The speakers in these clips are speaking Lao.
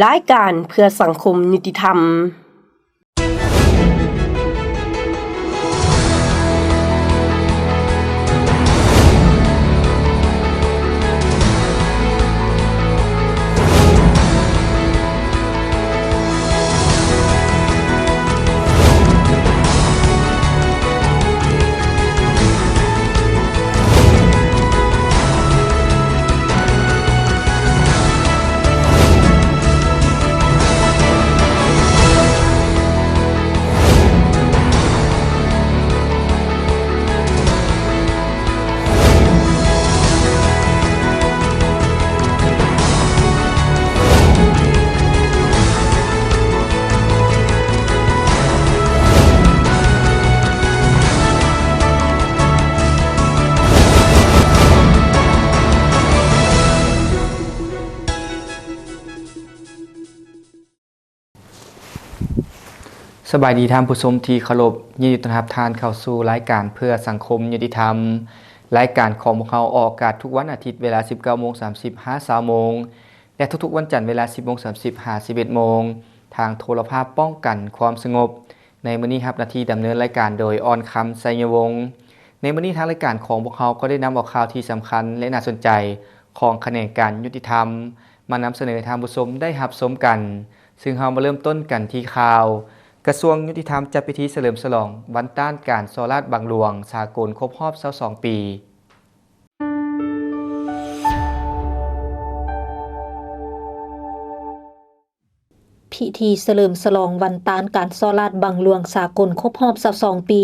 ລາຍການເພື່ອສັງຄົມຍຸຕິທຳ. ສະບາຍດີທ່ານຜູ້ຊົມທີ່ເຄົາລົບ, ຍິນດີຕ້ອນຮັບທ່ານເຂົ້າສູ່ລາຍການເພື່ອສັງຄົມຍຸຕິທຳ. ລາຍການຂອງພວກເຮົາອອກອາກາດທຸກວັນອາທິດເວລາ ສິບເກົ້າໂມງສາມສິບ ຫາ ຊາວໂມງ ແລະ ທຸກໆວັນຈັນເວລາ ສິບໂມງສາມສິບ ຫາ ສິບເອັດໂມງ ທາງໂທລະພາບປ້ອງກັນຄວາມສະຫງົບ. ໃນມື້ນີ້ຮັບໜ້າທີ່ດຳເນີນລາຍການໂດຍ ອອນຄຳ ໄຊຍະວົງ. ໃນມື້ນີ້ທາງລາຍການຂອງພວກເຮົາກໍໄດ້ນຳເອົາຂ່າວທີ່ສຳຄັນ ແລະ ໜ້າສົນໃຈຂອງຂະແໜງການຍຸຕິທຳ ມານຳສະເໜີໃຫ້ທ່ານຜູ້ຊົມໄດ້ຮັບຊົມກັນ. ຊຶ່ງເຮົາມາເລີ່ມຕົ້ນກັນທີ່ຂ່າວ ກະຊວງຍຸຕິທຳຈັດພິທີສະເຫຼີມສະຫຼອງວັນຕ້ານການສໍ້ລາດບັງຫຼວງສາກົນຄົບຮອບຊາວສອງປີ. ພິທີສະເຫຼີມສະຫຼອງວັນຕ້ານການສໍ້ລາດບັງຫຼວງສາກົນຄົບຮອບຊາວສອງປີ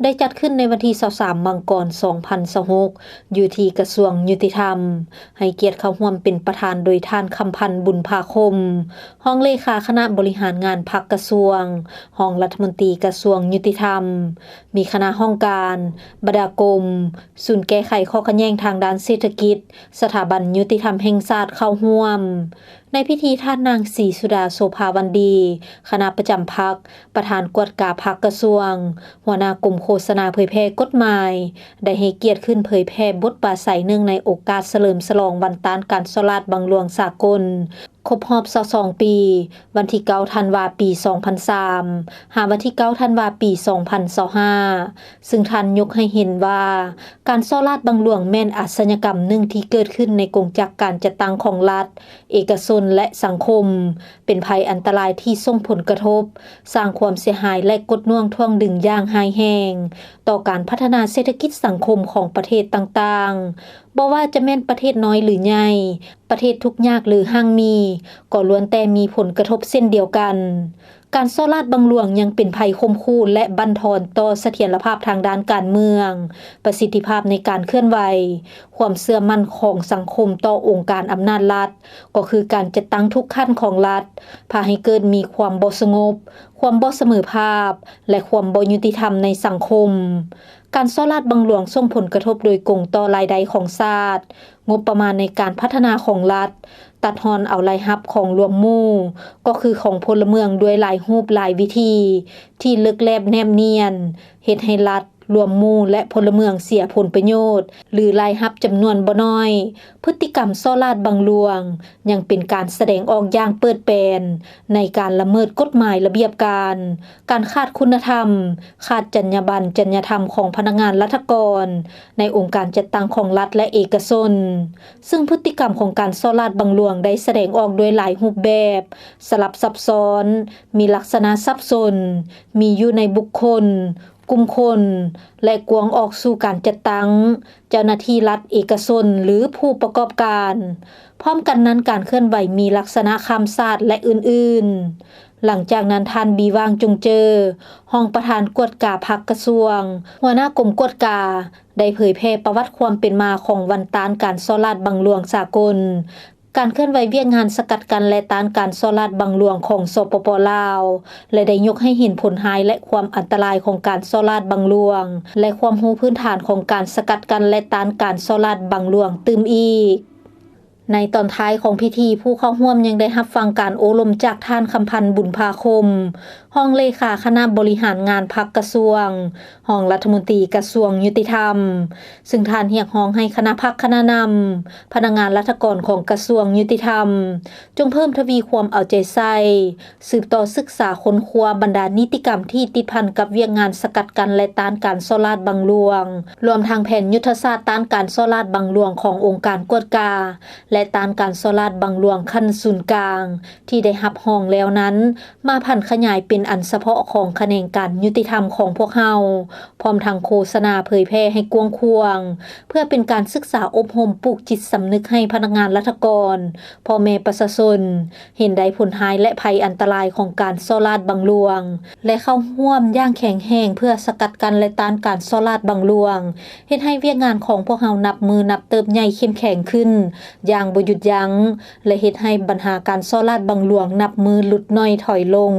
ໄດ້ຈັດຂຶ້ນໃນວັນທີຊາວສາມ ມັງກອນ ສອງພັນຊາວຫົກ ຢູ່ທີ່ກະຊວງຍຸຕິທຳ. ໃຫ້ກຽດເຂົ້າຮ່ວມເປັນປະທານໂດຍທ່ານ ຄຳພັນ ບຸນພາຄົມ ຮອງເລຂາຄະນະບໍລິຫານງານພັກກະຊວງ, ຮອງລັດຖະມົນຕີກະຊວງຍຸຕິທຳ, ມີຄະນະຫ້ອງການ, ບັນດາກົມ, ສູນແກ້ໄຂຂໍ້ຂັດແຍ່ງທາງດ້ານເສດຖະກິດ, ສະຖາບັນຍຸຕິທຳແຫ່ງຊາດເຂົ້າຮ່ວມ. ໃນພິທີ ທ່ານນາງ ສີສຸດາ ໂສພາວັນດີ ຄະນະປະຈຳພັກ, ປະທານກວດກາພັກກະຊວງ, ຫົວໜ້າກົມໂຄສະນາເຜີຍແຜ່ກົດໝາຍ ໄດ້ໃຫ້ກຽດຂຶ້ນເຜີຍແຜ່ບົດປາໄສເນື່ອງໃນໂອກາດສະເຫຼີມສະຫຼອງວັນຕ້ານການສໍ້ລາດບັງຫຼວງສາກົນຄົບຮອບຊາວສອງປີ, ວັນທີເກົ້າ ທັນວາ ປີສອງພັນສາມ ຫາວັນທີເກົ້າ ທັນວາ ປີສອງພັນຊາວຫ້າ ຊຶ່ງທ່ານຍົກໃຫ້ເຫັນວ່າ ການສໍ້ລາດບັງຫຼວງແມ່ນອາຊະຍາກຳໜຶ່ງທີ່ເກີດຂຶ້ນໃນກົງຈັກການຈັດຕັ້ງຂອງລັດ, ເອກະຊົນ ແລະ ສັງຄົມ, ເປັນໄພອັນຕະລາຍທີ່ສົ່ງຜົນກະທົບ, ສ້າງຄວາມເສຍຫາຍ ແລະ ກົດໜ່ວງຖ່ວງດຶງຢ່າງຮ້າຍແຮງຕໍ່ການພັດທະນາເສດຖະກິດສັງຄົມຂອງປະເທດຕ່າງໆ, ບໍ່ວ່າຈະແມ່ນປະເທດນ້ອຍ ຫຼື ໃຫຍ່, ປະເທດທຸກຍາກ ຫຼື ຮັ່ງມີ, ກໍລ້ວນແຕ່ມີຜົນກະທົບເຊັ່ນດຽວກັນ. ການສໍ້ລາດບັງຫຼວງຍັງເປັນໄພຂົ່ມຂູ່ ແລະ ບັ້ນທອນຕໍ່ສະຖຽນລະພາບທາງດ້ານການເມືອງ, ປະສິດທິພາບໃນການເຄື່ອນໄຫວ, ຄວາມເຊື່ອໝັ້ນຂອງສັງຄົມຕໍ່ອົງການອຳນາດລັດ, ກໍຄືການຈັດຕັ້ງທຸກຂັ້ນຂອງລັດ, ພາໃຫ້ເກີດມີຄວາມບໍ່ສະຫງົບ, ຄວາມບໍ່ສະເໝີພາບ ແລະ ຄວາມບໍ່ຍຸຕິທຳໃນສັງຄົມ. ການສໍ້ລາດບັງຫຼວງສົ່ງຜົນກະທົບໂດຍກົງຕໍ່ລາຍໄດ້ຂອງຊາດ, ງົບປະມານໃນການພັດທະນາຂອງລັດ, ຕັດຮ່ອນເອົາລາຍຮັບຂອງລວມໝູ່, ກໍຄືຂອງພົນລະເມືອງ ດ້ວຍຫຼາຍຮູບຫຼາຍວິທີທີ່ເລິກແລບແນບນຽນ, ເຮັດໃຫ້ລັດ, ລວມໝູ່ ແລະ ພົນລະເມືອງເສຍຜົນປະໂຫຍດ ຫຼື ລາຍຮັບຈຳນວນບໍ່ໜ້ອຍ. ພຶດຕິກຳສໍ້ລາດບັງຫຼວງຍັງເປັນການສະແດງອອກຢ່າງເປີດແປນໃນການລະເມີດກົດໝາຍລະບຽບການ, ການຂາດຄຸນນະທຳ, ຂາດຈັນຍາບັນ, ຈັນຍາທຳຂອງພະນັກງານລັດຖະກອນໃນອົງການຈັດຕັ້ງຂອງລັດ ແລະ ເອກະຊົນ. ຊຶ່ງພຶດຕິກຳຂອງການສໍ້ລາດບັງຫຼວງໄດ້ສະແດງອອກດ້ວຍຫຼາຍຮູບແບບ, ສະຫຼັບຊັບຊ້ອນ, ມີລັກສະນະສັບສົນ, ມີຢູ່ໃນບຸກຄົນ, ກຸ່ມຄົນ ແລະ ກວ້າງອອກສູ່ການຈັດຕັ້ງເຈົ້າໜ້າທີ່ລັດ, ເອກະຊົນ ຫຼື ຜູ້ປະກອບການ. ພ້ອມກັນນັ້ນ, ການເຄື່ອນໄຫວມີລັກສະນະຂ້າມຊາດ ແລະ ອື່ນໆ. ຫຼັງຈາກນັ້ນ, ທ່ານ ບີຫວ່າງ ຈົງເຈີ, ຮອງປະທານກວດກາພັກກະຊວງ, ຫົວໜ້າກົມກວດກາ, ໄດ້ເຜີຍແຜ່ປະຫວັດຄວາມເປັນມາຂອງວັນຕ້ານການສໍ້ລາດບັງຫຼວງສາກົນ, ການເຄື່ອນໄຫວວຽກງານສະກັດກັ້ນ ແລະ ຕ້ານການສໍ້ລາດບັງຫຼວງຂອງ ສປປ ລາວ ແລະ ໄດ້ຍົກໃຫ້ເຫັນຜົນຮ້າຍ ແລະ ຄວາມອັນຕະລາຍຂອງການສໍ້ລາດບັງຫຼວງ ແລະ ຄວາມຮູ້ພື້ນຖານຂອງການສະກັດກັ້ນ ແລະ ຕ້ານການສໍ້ລາດບັງຫຼວງຕື່ມອີກ. ໃນຕອນທ້າຍຂອງພິທີ, ຜູ້ເຂົ້າຮ່ວມຍັງໄດ້ຮັບຟັງການໂອ້ລົມຈາກທ່ານ ຄຳພັນ ບຸນພາຄົມ, ຮອງເລຂາຄະນະບໍລິຫານງານພັກກະຊວງ, ຮອງລັດຖະມົນຕີກະຊວງຍຸຕິທຳ, ເຊິ່ງທ່ານຮຽກຮ້ອງໃຫ້ຄະນະພັກຄະນະນຳ, ພະນັກງານລັດຖະກອນຂອງກະຊວງຍຸຕິທຳ ຈົ່ງເພີ່ມທະວີຄວາມເອົາໃຈໃສ່, ສືບຕໍ່ສຶກສາຄົ້ນຄວ້າບັນດານິຕິກຳທີ່ຕິດພັນກັບວຽກງານສະກັດກັ້ນ ແລະ ຕ້ານການສໍ້ລາດບັງຫຼວງ, ລວມທັງແຜນຍຸດທະສາດຕ້ານການສໍ້ລາດບັງຫຼວງຂອງອົງການກວດກາ ແລະ ຕ້ານການສໍ້ລາດບັງຫຼວງຂັ້ນສູນກາງ ທີ່ໄດ້ຮັບຮອງແລ້ວນັ້ນ ມາຜັນຂະຫຍາຍເປັນອັນສະເພາະຂອງຂະແໜງການຍຸຕິທຳຂອງພວກເຮົາ, ພ້ອມທັງໂຄສະນາເຜີຍແຜ່ໃຫ້ກວ້າງຂວາງ, ເພື່ອເປັນການສຶກສາອົບຮົມປູກຈິດສຳນຶກໃຫ້ພະນັກງານລັດຖະກອນ, ພໍ່ແມ່ປະຊາຊົນ ເຫັນໄດ້ຜົນຮ້າຍ ແລະ ໄພອັນຕະລາຍຂອງການສໍ້ລາດບັງຫຼວງ ແລະ ເຂົ້າຮ່ວມຢ່າງແຂງແຮງເພື່ອສະກັດກັ້ນ ແລະ ຕ້ານການສໍ້ລາດບັງຫຼວງ, ເຮັດໃຫ້ວຽກງານຂອງພວກເຮົານັບມື້ນັບເຕີບໃຫຍ່ເຂັ້ມແຂງຂຶ້ນຢ່າງບໍ່ຢຸດຢັ້ງ ແລະ ເຮັດໃຫ້ບັນຫາການສໍ້ລາດບັງຫຼວງນັບມື້ຫຼຸດໜ້ອຍຖອຍລົງ.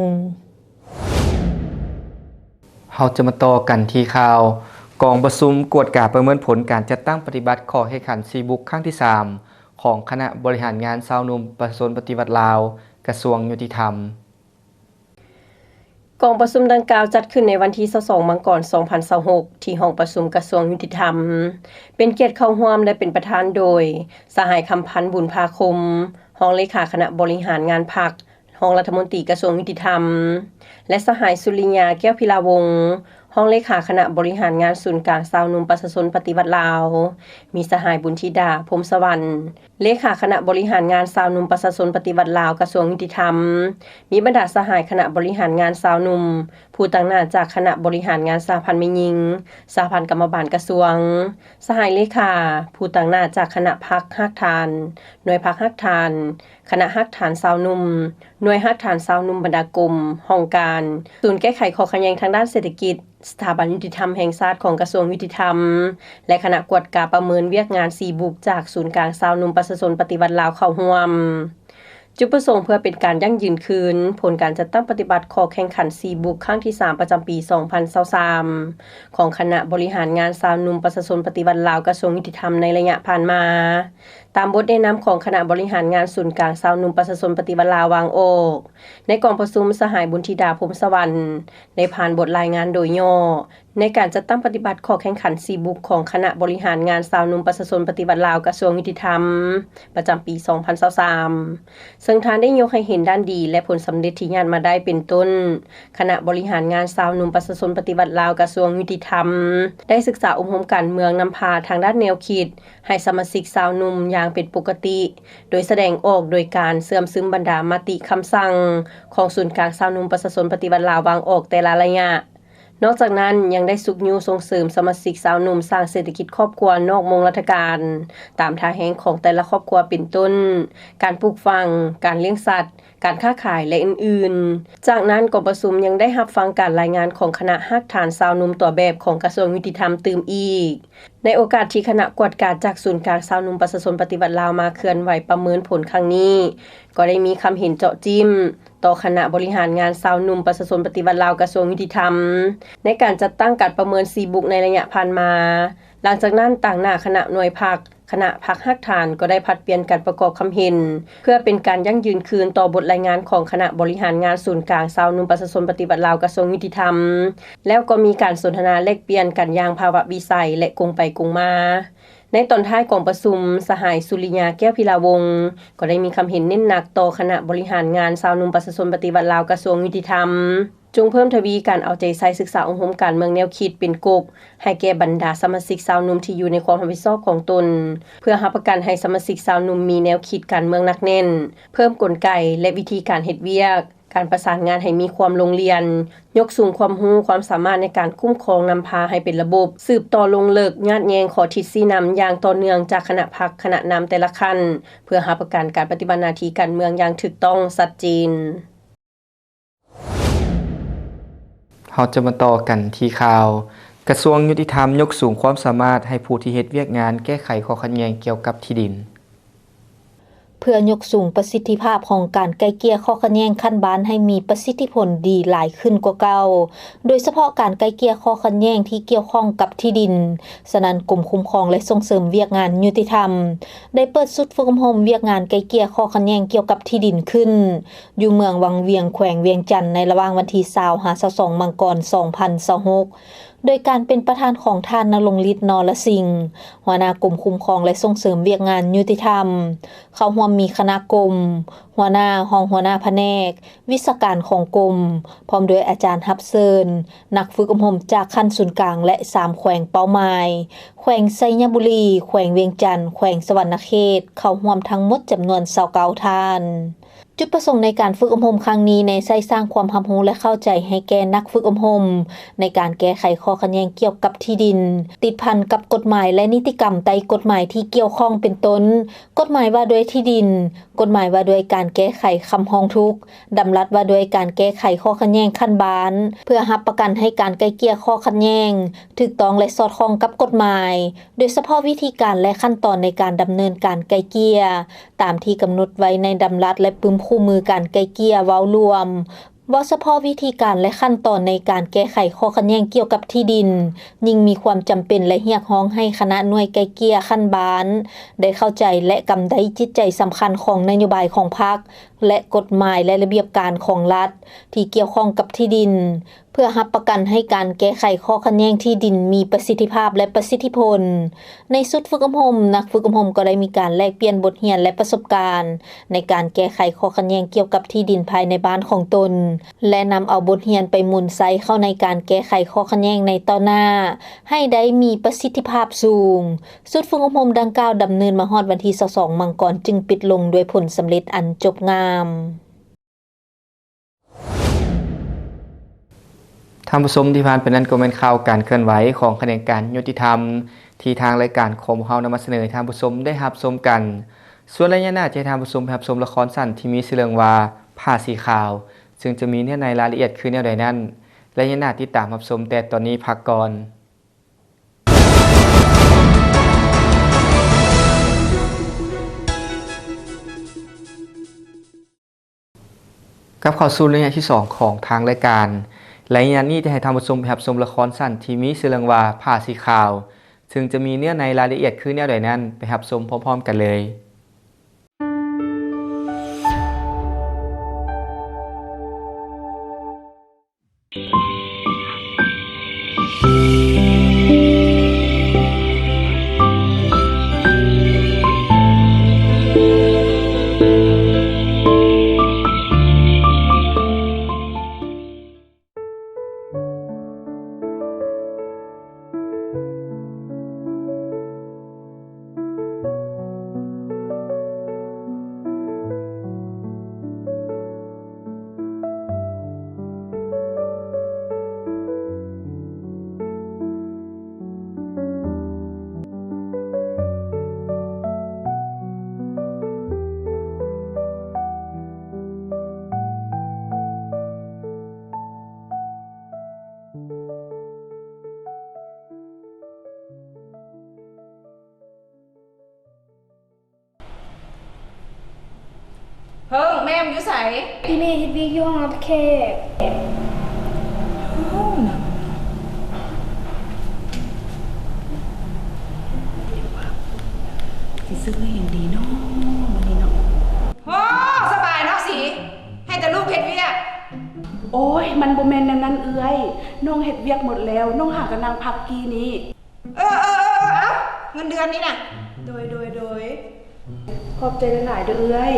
ເຮົາຈະມາຕໍ່ກັນທີ່ຂ່າວ ກອງປະຊຸມກວດກາປະເມີນຜົນການຈັດຕັ້ງປະຕິບັດຂໍ້ແຂ່ງຂັນຊີບຸກຄັ້ງທີສາມ ຂອງຄະນະບໍລິຫານງານຊາວໜຸ່ມປະຊາຊົນປະຕິວັດລາວ ກະຊວງຍຸຕິທຳ. ກອງປະຊຸມດັ່ງກ່າວຈັດຂຶ້ນໃນວັນທີຊາວສອງ ມັງກອນ ສອງພັນຊາວຫົກ ທີ່ຫ້ອງປະຊຸມກະຊວງຍຸຕິທຳ, ເປັນກຽດເຂົ້າຮ່ວມ ແລະ ເປັນປະທານໂດຍ ສະຫາຍ ຄຳພັນ ບຸນພາຄົມ, ຮອງເລຂາຄະນະບໍລິຫານງານພັກ, ຮອງລັດຖະມົນຕີກະຊວງຍຸຕິທຳ ແລະ ສະຫາຍ ສຸລິຍາ ແກ້ວພິລາວົງ, ຮອງເລຂາຄະນະບໍລິຫານງານສູນກາງຊາວໜຸ່ມປະຊາຊົນປະຕິວັດລາວ, ມີສະຫາຍ ບຸນທິດາ ພົມສະຫວັນ, ເລຂາຄະນະບໍລິຫານງານຊາວໜຸ່ມປະຊາຊົນປະຕິວັດລາວ ກະຊວງຍຸຕິທຳ, ມີບັນດາສະຫາຍຄະນະບໍລິຫານງານຊາວໜຸ່ມ, ຜູ້ຕາງໜ້າຈາກຄະນະບໍລິຫານງານສະຫະພັນແມ່ຍິງ, ສະຫະພັນກຳມະບານກະຊວງ, ສະຫາຍເລຂາ, ຜູ້ຕາງໜ້າຈາກຄະນະພັກຮາກຖານ, ໜ່ວຍພັກຮາກຖານ, ຄະນະຮາກຖານຊາວໜຸ່ມ, ໜ່ວຍຮາກຖານຊາວໜຸ່ມບັນດາກົມ, ຫ້ອງການ, ສູນແກ້ໄຂຂໍ້ຂັດແຍ່ງທາງດ້ານເສດຖະກິດ, ສະຖາບັນຍຸຕິທຳແຫ່ງຊາດຂອງກະຊວງຍຸຕິທຳ ແລະ ຄະນະກວດກາປະເມີນວຽກງານຊີບຸກຈາກສູນກາງຊາວໜຸ່ມປະຊາຊົນປະຕິວັດລາວເຂົ້າຮ່ວມ. ຈຸດປະສົງເພື່ອເປັນການຢັ້ງຢືນຄືນຜົນການຈັດຕັ້ງປະຕິບັດຂໍ້ແຂ່ງຂັນຊີບຸກຄັ້ງທີສາມ ປະຈຳປີສອງພັນຊາວສາມ ຂອງຄະນະບໍລິຫານງານຊາວໜຸ່ມປະຊາຊົນປະຕິວັດລາວ ກະຊວງຍຸຕິທຳໃນໄລຍະຜ່ານມາ. ຕາມບົດແນະນຳຂອງຄະນະບໍລິຫານງານສູນກາງຊາວໜຸ່ມປະຊາຊົນປະຕິວັດລາວວາງອອກ, ໃນກອງປະຊຸມ ສະຫາຍ ບຸນທິດາ ພົມສະຫວັນ ໄດ້ຜ່ານບົດລາຍງານໂດຍຫຍໍ້ ໃນການຈັດຕັ້ງປະຕິບັດຂໍ້ແຂ່ງຂັນຊີບຸກຂອງຄະນະບໍລິຫານງານຊາວໜຸ່ມປະຊາຊົນປະຕິວັດລາວ ກະຊວງຍຸຕິທຳ ປະຈຳປີສອງພັນຊາວສາມ ເຊິ່ງທ່ານໄດ້ຍົກໃຫ້ເຫັນດ້ານດີ ແລະ ຜົນສຳເລັດທີ່ຍາດມາໄດ້ເປັນຕົ້ນ ຄະນະບໍລິຫານງານຊາວໜຸ່ມປະຊາຊົນປະຕິວັດລາວ ກະຊວງຍຸຕິທຳ ໄດ້ສຶກສາອົບຮົມການເມືອງນຳພາທາງດ້ານແນວຄິດ ໃຫ້ສະມາຊິກຊາວໜຸ່ມຢ່າງເປັນປົກກະຕິ ໂດຍສະແດງອອກໂດຍການເຊື່ອມຊຶມບັນດາມະຕິຄຳສັ່ງຂອງສູນກາງຊາວໜຸ່ມປະຊາຊົນປະຕິວັດລາວວາງອອກແຕ່ລະໄລຍະ. ນອກຈາກນັ້ນ, ຍັງໄດ້ຊຸກຍູ້ສົ່ງເສີມສະມາຊິກຊາວໜຸ່ມສ້າງເສດຖະກິດຄອບຄົວນອກໂມງລັດຖະການ ຕາມທ່າແຮງຂອງແຕ່ລະຄອບຄົວ ເປັນຕົ້ນ ການປູກຝັງ, ການລ້ຽງສັດ, ການຄ້າຂາຍ ແລະ ອື່ນໆ. ຈາກນັ້ນ, ກອງປະຊຸມຍັງໄດ້ຮັບຟັງການລາຍງານຂອງຄະນະຮາກຖານຊາວໜຸ່ມຕົວແບບຂອງກະຊວງຍຸຕິທຳຕື່ມອີກ. ໃນໂອກາດທີ່ຄະນະກວດກາຈາກສູນກາງຊາວໜຸ່ມປະຊາຊົນປະຕິວັດລາວມາເຄື່ອນໄຫວປະເມີນຜົນຄັ້ງນີ້, ກໍໄດ້ມີຄຳເຫັນເຈາະຈິ້ມຕໍ່ຄະນະບໍລິຫານງານຊາວໜຸ່ມປະຊາຊົນປະຕິວັດລາວ ກະຊວງຍຸຕິທຳ ໃນການຈັດຕັ້ງການປະເມີນຊີບຸກໃນໄລຍະຜ່ານມາ. ຫຼັງຈາກນັ້ນ, ຕາງໜ້າຄະນະໜ່ວຍພັກ, ຄະນະພັກຮາກຖານ ກໍໄດ້ຜັດປ່ຽນກັນປະກອບຄຳເຫັນ ເພື່ອເປັນການຢັ້ງຢືນຄືນຕໍ່ບົດລາຍງານຂອງຄະນະບໍລິຫານງານສູນກາງຊາວໜຸ່ມປະຊາຊົນປະຕິວັດລາວ ກະຊວງຍຸຕິທຳ ແລ້ວກໍມີການສົນທະນາແລກປ່ຽນກັນຢ່າງພາວະວິໄສ ແລະ ກົງໄປກົງມາ. ໃນຕອນທ້າຍກອງປະຊຸມ, ສະຫາຍ ສຸລິຍາ ແກ້ວພິລາວົງ ກໍໄດ້ມີຄຳເຫັນເນັ້ນໜັກຕໍ່ຄະນະບໍລິຫານງານຊາວໜຸ່ມປະຊາຊົນປະຕິວັດລາວ ກະຊວງຍຸຕິທຳ ຈົ່ງເພີ່ມທະວີການເອົາໃຈໃສ່ສຶກສາອົບຮົມການເມືອງແນວຄິດເປັນກົກ ໃຫ້ແກ່ບັນດາສະມາຊິກຊາວໜຸ່ມທີ່ຢູ່ໃນຄວາມຮັບຜິດຊອບຂອງຕົນ, ເພື່ອຮັບປະກັນໃຫ້ສະມາຊິກຊາວໜຸ່ມມີແນວຄິດການເມືອງໜັກແໜ້ນ, ເພີ່ມກົນໄກ ແລະ ວິທີການເຮັດວຽກ, ການປະສານງານໃຫ້ມີຄວາມລົງລຽນ, ຍົກສູງຄວາມຮູ້ຄວາມສາມາດໃນການຄຸ້ມຄອງນຳພາໃຫ້ເປັນລະບົບ, ສືບຕໍ່ລົງເລິກ, ຍາດແຍ່ງຂໍ້ທິດຊີ້ນຳຢ່າງຕໍ່ເນື່ອງຈາກຄະນະພັກ, ຄະນະນຳແຕ່ລະຂັ້ນ, ເພື່ອຮັບປະກັນການປະຕິບັດໜ້າທີ່ການເມືອງຢ່າງຖືກຕ້ອງ, ຊັດເຈນ. ເຮົາຈະມາຕໍ່ກັນທີ່ຂ່າວ ກະຊວງຍຸຕິທຳຍົກສູງຄວາມສາມາດໃຫ້ຜູ້ທີ່ເຮັດວຽກງານແກ້ໄຂຂໍ້ຂັດແຍ່ງກ່ຽວກັບທີ່ດິນ. ເພື່ອຍົກສູງປະສິດທິພາບຂອງການໄກ່ເກ່ຍຂໍ້ຂັດແຍ່ງຂັ້ນບ້ານໃຫ້ມີປະສິດທິຜົນດີຫຼາຍຂຶ້ນກວ່າເກົ່າ, ໂດຍສະເພາະການໄກ່ເກ່ຍຂໍ້ຂັດແຍ່ງທີ່ກ່ຽວຂ້ອງກັບທີ່ດິນ. ສະນັ້ນ, ກົມຄຸ້ມຄອງ ແລະ ສົ່ງເສີມວຽກງານຍຸຕິທຳ ໄດ້ເປີດຊຸດຝຶກອົບຮົມວຽກງານໄກ່ເກ່ຍຂໍ້ຂັດແຍ່ງກ່ຽວກັບທີ່ດິນຂຶ້ນ ຢູ່ເມືອງວັງວຽງ ແຂວງວຽງຈັນ ໃນລະຫວ່າງວັນທີຊາວ ຫາ ຊາວສອງ ມັງກອນ ສອງພັນຊາວຫົກ ໂດຍການເປັນປະທານຂອງທ່ານ ນະລົງລິດ ນໍລະສິງ ຫົວໜ້າກົມຄຸ້ມຄອງ ແລະ ສົ່ງເສີມວຽກງານຍຸຕິທຳ, ເຂົ້າຮ່ວມມີຄະນະກົມ, ຫົວໜ້າ, ຮອງຫົວໜ້າພະແນກ, ວິຊາການຂອງກົມ, ພ້ອມດ້ວຍອາຈານຮັບເຊີນ, ນັກຝຶກອົບຮົມຈາກຂັ້ນສູນກາງ ແລະ ສາມແຂວງເປົ້າໝາຍ, ແຂວງໄຊຍະບູລີ, ແຂວງວຽງຈັນ, ແຂວງສະຫວັນນະເຂດ, ເຂົ້າຮ່ວມທັງໝົດຈຳນວນຊາວເກົ້າທ່ານ. ຈຸດປະສົງໃນການຝຶກອົບຮົມຄັ້ງນີ້ ແນໃສ່ສ້າງຄວາມຮັບຮູ້ ແລະ ເຂົ້າໃຈໃຫ້ແກ່ນັກຝຶກອົບຮົມ ໃນການແກ້ໄຂຂໍ້ຂັດແຍ່ງກ່ຽວກັບທີ່ດິນ ຕິດພັນກັບກົດໝາຍ ແລະ ນິຕິກຳໃຕ້ກົດໝາຍທີ່ກ່ຽວຂ້ອງ ເປັນຕົ້ນ ກົດໝາຍວ່າດ້ວຍທີ່ດິນ, ກົດໝາຍວ່າດ້ວຍການແກ້ໄຂຄຳຮ້ອງທຸກ, ດຳລັດວ່າດ້ວຍການແກ້ໄຂຂໍ້ຂັດແຍ່ງຂັ້ນບ້ານ, ເພື່ອຮັບປະກັນໃຫ້ການໄກ່ເກ່ຍຂໍ້ຂັດແຍ່ງຖືກຕ້ອງ ແລະ ສອດຄ່ອງກັບກົດໝາຍ, ໂດຍສະເພາະວິທີການ ແລະ ຂັ້ນຕອນໃນການດຳເນີນການໄກ່ເກ່ຍ ຕາມທີ່ກຳນົດໄວ້ໃນດຳລັດ ແລະ ປຶ້ມຄູ່ມືການໄກ່ເກ່ຍເວົ້າລວມ. ເວົ້າສະເພາະວິທີການ ແລະ ຂັ້ນຕອນໃນການແກ້ໄຂຂໍ້ຂັດແຍ່ງກ່ຽວກັບທີ່ດິນ, ຍິ່ງມີຄວາມຈຳເປັນ ແລະ ຮຽກຮ້ອງໃຫ້ຄະນະໜ່ວຍໄກ່ເກ່ຍຂັ້ນບ້ານ ໄດ້ເຂົ້າໃຈ ແລະ ກຳໄດ້ຈິດໃຈສຳຄັນຂອງນະໂຍບາຍຂອງພັກ ແລະ ກົດໝາຍ ແລະ ລະບຽບການຂອງລັດ ທີ່ກ່ຽວຂ້ອງກັບທີ່ດິນ, ເພື່ອຮັບປະກັນໃຫ້ການແກ້ໄຂຂໍ້ຂັດແຍ່ງທີ່ດິນມີປະສິດທິພາບ ແລະ ປະສິດທິຜົນ. ໃນຊຸດຝຶກອົບຮົມ, ນັກຝຶກອົບຮົມກໍໄດ້ມີການແລກປ່ຽນບົດຮຽນ ແລະ ປະສົບການໃນການແກ້ໄຂຂໍ້ຂັດແຍ່ງກ່ຽວກັບທີ່ດິນພາຍໃນບ້ານຂອງຕົນ ແລະ ນຳເອົາບົດຮຽນໄປໝູນໃຊ້ເຂົ້າໃນການແກ້ໄຂຂໍ້ຂັດແຍ່ງໃນຕໍ່ໜ້າ ໃຫ້ໄດ້ມີປະສິດທິພາບສູງ. ຊຸດຝຶກອົບຮົມດັ່ງກ່າວດຳເນີນມາຮອດວັນທີຊາວສອງ ມັງກອນ ຈຶ່ງປິດລົງດ້ວຍຜົນສຳເລັດອັນຈົບງາມ. ທ່ານຜູ້ຊົມທີ່ຜ່ານໄປນັ້ນກໍແມ່ນຂ່າວການເຄື່ອນໄຫວຂອງຂະແໜງການຍຸຕິທຳ ທີ່ທາງລາຍການຂອງພວກເຮົານຳມາສະເໜີໃຫ້ທ່ານຜູ້ຊົມໄດ້ຮັບຊົມກັນ. ສ່ວນໄລຍະໜ້າຈະໃຫ້ທ່ານຜູ້ຊົມໄປຮັບຊົມລະຄອນສັ້ນທີ່ມີຊື່ເລື່ອງວ່າ ຜ້າສີຂາວ, ເຊິ່ງຈະມີເນື້ອໃນລາຍລະອຽດຄືແນວໃດນັ້ນ, ໄລຍະໜ້າຕິດຕາມຮັບຊົມ, ແຕ່ຕອນນີ້ພັກກ່ອນ. ກັບເຂົ້າສູ່ໄລຍະທີສອງຂອງທາງລາຍການ. ໄລຍະນີ້ຈະໃຫ້ທ່ານຜູ້ຊົມໄປຮັບຊົມລະຄອນສັ້ນທີ່ມີຊື່ເລື່ອງວ່າ ຜ້າສີຂາວ, ເຊິ່ງຈະມີເນື້ອໃນລາຍລະອຽດຄືແນວໃດນັ້ນ, ໄປຮັບຊົມພ້ອມໆກັນເລີຍ. ເພິ່ງ, ແມ່ມຢູ່ໃສ? ອີແມ່ເຮັດວຽກຢູ່ຫ້ອງຮັບແຂກ. ເອີ ນະ ຊິຊື້ຫຍັງດີເນາະມື້ນີ້ເນາະ? ໂອ້ ສະບາຍເນາະສີ, ໃຫ້ແຕ່ລູກເຮັດວຽກ. ໂອ້ຍ ມັນບໍ່ແມ່ນແນວນັ້ນເອື້ອຍ, ນ້ອງເຮັດວຽກໝົດແລ້ວ, ນ້ອງຫາກະນັ່ງພັກກີ້ນີ້. ເອີ ເອີ ເອີ ເອີ ເອົາ ເງິນເດືອນນີ້ນະ. ໂດຍ ໂດຍ ໂດຍ ຂອບໃຈຫຼາຍໆເດີ້ເອື້ອຍ.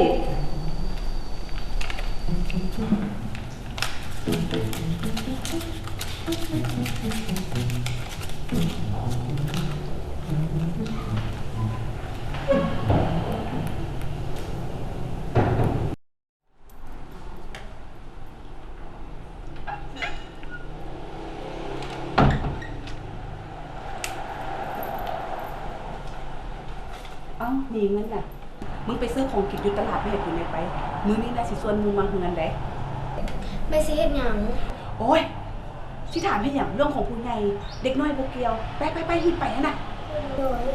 ເອົ້າ ມີເງິນນະ. ມຶງໄປຊື້ຂອງກິນຢູ່ຕະຫຼາດມາໃຫ້ກູແດ່ໄປ. ມື້ນີ້ນະຊິຊວນໝູ່ມາເຮືອນເດ້. ແມ່ຊິເຮັດຫຍັງ? ໂອ້ຍ ຊິຖາມເຮັດຫຍັງ? ເລື່ອງຂອງຜູ້ໃຫຍ່, ເດັກນ້ອຍບໍ່ກ່ຽວ. ໄປ ໄປ ໄປ ຮີບໄປຫັ້ນນະ. ໂດຍ.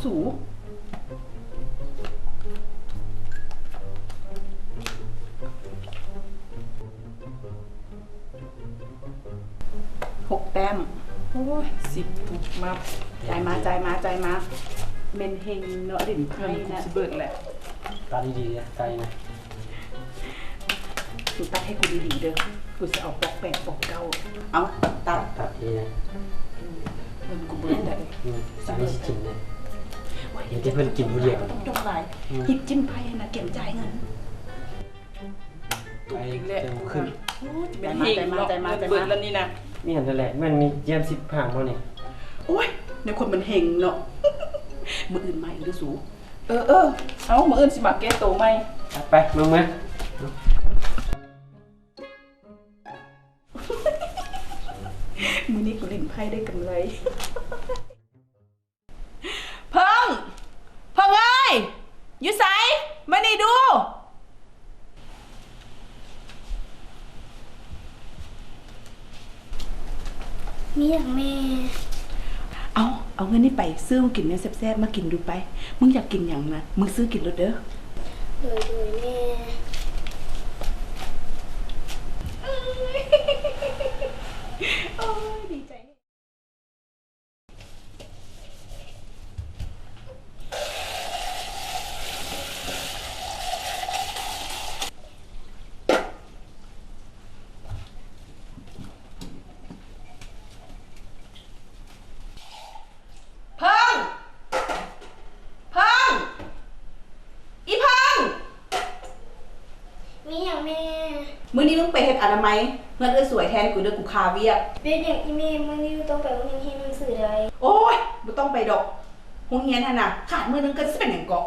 ສູ ຫົກແຕ້ມ. ໂອ້ຍ ສິບ ມາ ຈ່າຍມາ ຈ່າຍມາ ຈ່າຍມາ. ແມ່ນເຮັງເນາະ ຫຼິ້ນໄພນະ ເງິນກູຊິເບິດແຫຼະ. ຕາດີໆ ເດີ ຕາດີນະ. ມຶງຕັດໃຫ້ກູດີໆ ເດີ ກູຊິເອົາປອກແປດປອກເກົ້າ. ເອົາ ຕັດ ຕັດອີ່ຫຍັງ? ເງິນກູເບິດແລ້ວ. ອືມ ສາມີຊິກິນເດ້. ໂອ້ຍ ເຮັດໃຫ້ເພິ່ນກິນຜູ້ດຽວ ບໍ່ຕ້ອງຈົງຫຼາຍ. ອືມ ຮີບຈິ້ມໄພຫັ້ນນະ ກຽມຈ່າຍເງິນ. ຕຸກອີກແລ້ວ. ໂອ້ຍ ແມ່ນເຮັງເນາະ ເງິນເບິດແລ້ວນີ້ນະ. ແມ່ນຫັ້ນແຫຼະ. ແມ່ນມີຢ້ຽມສິບພັນບໍ່ນີ້? ໂອ້ຍ ແນວຄົນມັນເຮັງເນາະ. ມື້ອື່ນມາອີກເດີສູ. ເອີ ເອີ ເອົາ ມື້ອື່ນຊິມາແກ້ໂຕໃໝ່. ໄປ ເມືອ ເມືອ. ມື້ນີ້ກູຫຼິ້ນໄພໄດ້ກຳໄລ. ເພິ່ງ ເພິ່ງເອີຍ ຢູ່ໃສ? ມານີ້ດູ. ມີຫຍັງແມ່? ເອົາ ເອົາເງິນນີ້ໄປຊື້ຂອງກິນແນວແຊບໆ ມາກິນດູໄປ. ມຶງຢາກກິນຫຍັງນະ ມຶງຊື້ກິນໂລດເດີ. ໂດຍ ໂດຍແມ່. ໂອ້ຍ ດີໃຈ. ເພິ່ງ ເພິ່ງ ອີ່ເພິ່ງ. ມີຫຍັງແມ່? ມື້ນີ້ມຶງໄປເຮັດອະນາໄມເຮືອນເອື້ອຍສວຍແທນກູເດີ ກູຄາວຽກ. ວຽກຫຍັງອີ່ແມ່? ມື້ນີ້ໜູຕ້ອງໄປໂຮງຮຽນຮຽນໜັງສືໃດ໋. ໂອ້ຍ ບໍ່ຕ້ອງໄປດອກ. ໂຮງຮຽນຫັ້ນນະ ຂາດມື້ໜຶ່ງກໍຊິເປັນຫຍັງເກາະ?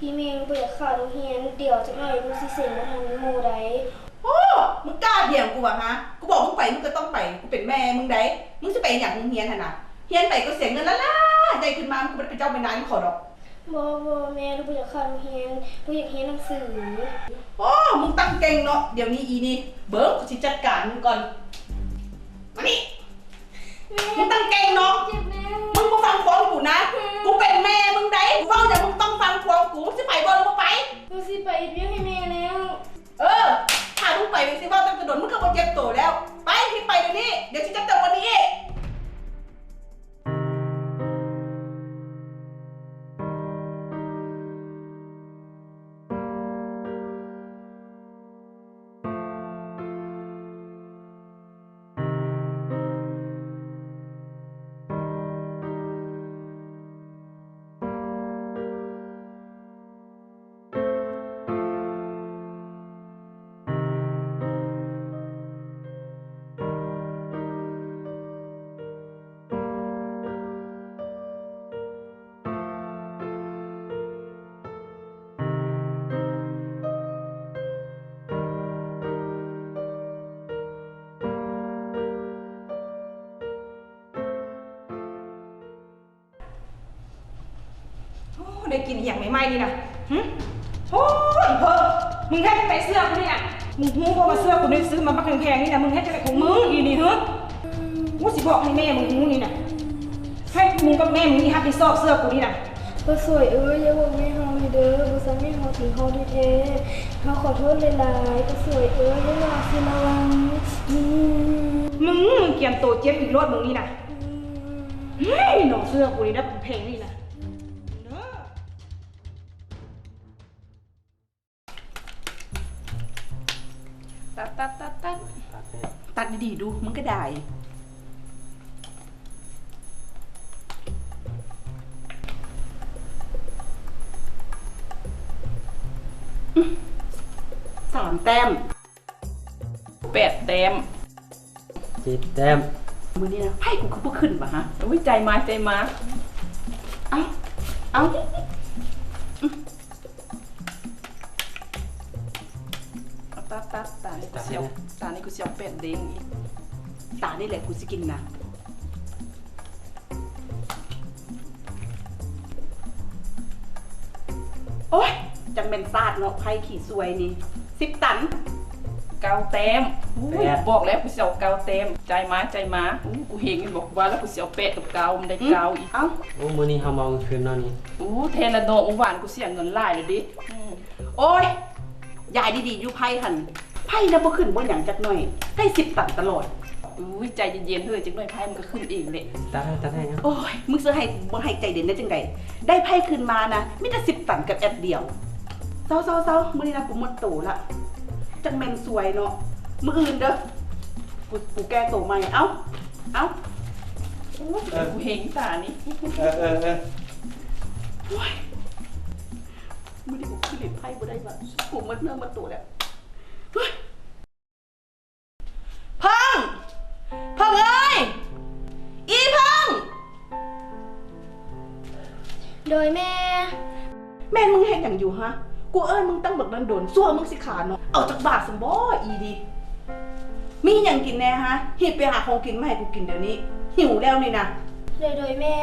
ອີ່ແມ່ ໜູບໍ່ຢາກຂາດໂຮງຮຽນ, ດຽວຈັກໜ້ອຍໜູຊິເສັງບໍ່ທັນໝູ່ໃດ໋. ໂອ້ ມຶງກ້າຖຽງກູຫວາຫາ? ກູບອກມຶງໄປ ມຶງກໍຕ້ອງໄປ. ກູເປັນແມ່ມຶງໃດ໋. ມຶງຊິໄປເຮັດຫຍັງໂຮງຮຽນຫັ້ນນະ? ຮຽນໄປກໍເສຍເງິນລ້າໆ, ໃຫຍ່ຂຶ້ນມາ ມຶງກໍບໍ່ໄດ້ເປັນເຈົ້າເປັນນາຍນຳເຂົາດອກ. ບໍ່ ບໍ່ແມ່, ໜູບໍ່ຢາກຂາດໂຮງຮຽນ, ໜູຢາກຮຽນໜັງສື. ໂອ້ ມຶງຕັ້ງເກັ່ງເນາະ ດຽວນີ້ອີ່ນີ້. ເບິ່ງ ກູຊິຈັດການມຶງກ່ອນ. ມານີ້. ແມ່ ມຶງຕັ້ງເກັ່ງເນາະ. ເຈັບແມ່. ມຶງບໍ່ຟັງຄວາມກູນະ. ແມ່ ກູເປັນແມ່ມຶງໃດ໋. ກູເວົ້າຫຍັງມຶງຕ້ອງຟັງຄວາມກູ. ມຶງຊິໄປບໍ່ ຫຼືບໍ່ໄປ? ໜູຊິໄປເຮັດວຽກໃຫ້ແມ່ແລ້ວ. ເອີ ຖ້າມຶງໄປ ມຶງຊິເວົ້າຕັ້ງແຕ່ດົນ. ມຶງຄືບໍ່ເຈັບໂຕແລ້ວ? ໄປ ຮີບໄປດຽວນີ້. ດຽວຊິຈັບເຈົ້າກວ່ານີ້ອີກ. ໂອ້ ໄດ້ກິນອີ່ຫຍັງໃໝ່ໆນີ້ນະ? ຫຶ? ໂອ້ຍ ເພິ່ງ ມຶງເຮັດຈັ່ງໃດເສື້ອກູນີ້ນະ? ມຶງຮູ້ບໍ່ວ່າເສື້ອກູນີ້ຊື້ມາບັກແພງໆນີ້ນະ? ມຶງເຮັດຈັ່ງໃດຂອງມຶງອີ່ນີ້ຫື? ກູຊິບອກໃຫ້ແມ່ມຶງຮູ້ນີ້ນະ. ໃຫ້ມຶງກັບແມ່ມຶງນີ້ຮັບຜິດຊອບເສື້ອກູນີ້ນະ. ປ້າສວຍເອີຍ ຢ່າບອກແມ່ເຮົາເລີຍເດີ, ບໍ່ຊັ້ນແມ່ເຮົາຕີເຮົາແທ້ໆ. ເຮົາຂໍໂທດຫຼາຍໆ ປ້າສວຍເອີຍ, ເວລາຊິລະວັງ. ມຶງ ມຶງກຽມໂຕເຈັບອີກໂລດມຶງນີ້ນະ. ເຮີ້ຍ ນ້ອງເສື້ອກູນີ້ນະ ແພງນີ້ນະ. ຕັດ ຕັດ ຕັດ ຕັດ ຕັດ ຕັດດີໆດູ ມຶງກໍໄດ້. ສາມແຕ້ມ ແປດແຕ້ມ ເຈັດແຕ້ມ. ມື້ນີ້ນະ ໄພກູຄືບໍ່ຂຶ້ນຫວາຫະ? ໂອ້ຍ ໃຈມາ ໃຈມາ. ເອົາ ເອົາ ຕາ ຕາ ຕານີ້ກູຊິເອົາ ຕານີ້ກູຊິເອົາແປດເດ້ງອີກ. ຕານີ້ແຫຼະກູຊິກິນນະ. ໂອ້ຍ ຈັກແມ່ນຊາດເນາະ ໄພຂີ້ສວຍນີ້. ສິບຕັນ. ເກົ້າແຕ້ມ. ອຸ້ຍ ແປດ ບອກແລ້ວ ກູຊິເອົາເກົ້າແຕ້ມ. ຈ່າຍມາ ຈ່າຍມາ. ອູ້ ກູເຮັງແມ່ນບໍ່? ວ່າແລ້ວ ກູຊິເອົາແປດກັບເກົ້າ ມັນໄດ້ ອືມ ເກົ້າອີກ. ເອົ້າ ໂອ້ ມື້ນີ້ເຮົາເມົາຄືນເນາະນີ້. ອູ້ ແທ້ລະເນາະ ມື້ວານກູເສຍເງິນຫຼາຍແລ້ວເດ້. ອືມ ໂອ້ຍ ຢາຍດີໆ ຢູ່ ໄພຫັ້ນ ໄພນະບໍ່ຂຶ້ນບໍ່ຫຍັງຈັກໜ້ອຍ ໄດ້ສິບຕັນຕະຫຼອດ. ອຸ້ຍ ໃຈເຢັນໆ ເຮີ້ຍ ຈັກໜ້ອຍໄພມັນກໍຂຶ້ນເອງແຫຼະ. ຕາຍ ຕາຍ ຕາຍ. ໂອ້ຍ ມຶງຊິໃຫ້ບໍ່ໃຫ້ໃຈເຢັນໄດ້ຈັ່ງໃດ? ໄດ້ໄພຂຶ້ນມານະ ມີແຕ່ສິບຕັນກັບແອັດດຽວ. ເຊົາໆໆ ມື້ນີ້ນະ ກູໝົດໂຕລະ. ຈັກແມ່ນຊວຍເນາະ. ມື້ອື່ນເດີ ກູ ກູແກ້ໂຕໃໝ່. ເອົ້າ ເອົ້າ. ໂອ້ຍ ເອີ ກູເຮັງຕານີ້. ເອີ ເອີ ເອີ. ໂອ້ຍ ມື້ນີ້ກູຄືຫຼິ້ນໄພບໍ່ໄດ້ວ່າ ກູໝົດເນື້ອໝົດໂຕແລ້ວ. ເຮີ້ຍ ເພິ່ງ! ເພິ່ງເອີຍ! ອີເພິ່ງ! ໂດຍແມ່. ແມ່ນມຶງເຮັດຫຍັງຢູ່ຫະ? ກູເອີ້ນມຶງຕັ້ງບັກດົນໆ ຊົ່ວມຶງຊິຂາເນາະ. ເອົາຈັກບາດຊັ້ນບໍອີນີ້? ມີຫຍັງກິນແດ່ຫະ? ຮີບໄປຫາຂອງກິນມາໃຫ້ກູກິນດຽວນີ້ ຫິວແລ້ວນີ້ນະ. ໂດຍ ໂດຍແມ່.